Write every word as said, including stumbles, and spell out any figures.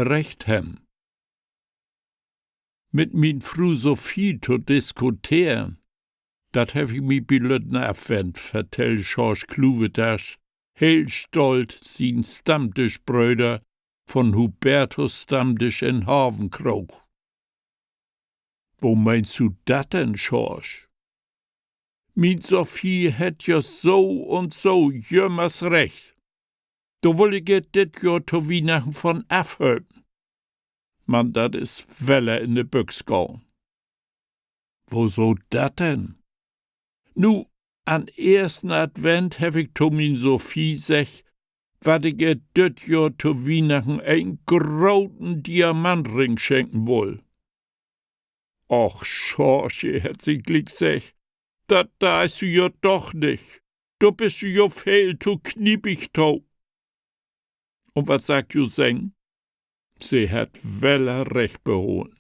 recht hebben. Mit mien Fru Sophie to diskuteren, dat heff ik mi bilütten afwennt, vertellt Schorsch Kluwetasch heel stolt sien Stammdischbröder von Hubertus Stammdisch in Havenkrook. Wo meenst du dat denn, Schorsch? Mien Sophie hett ja so un so jümmers recht. Dor wull ik ehr dit Johr to Wiehnachten von afhölpen. Man dat is weller in de Büx gahn. Woso dat denn? Nu, an eersten Advent heff ik to mien Sophie seggt, wat ik ehr düt Johr to Wiehnachten en groten Diamantring schenken wull. Och, Schorsch, hett se gliek seggt, dat deist du jo doch nich. Dor büst du jo veel to kniepig to. Un wat sagg jo Seng? Se hett weller recht beholen.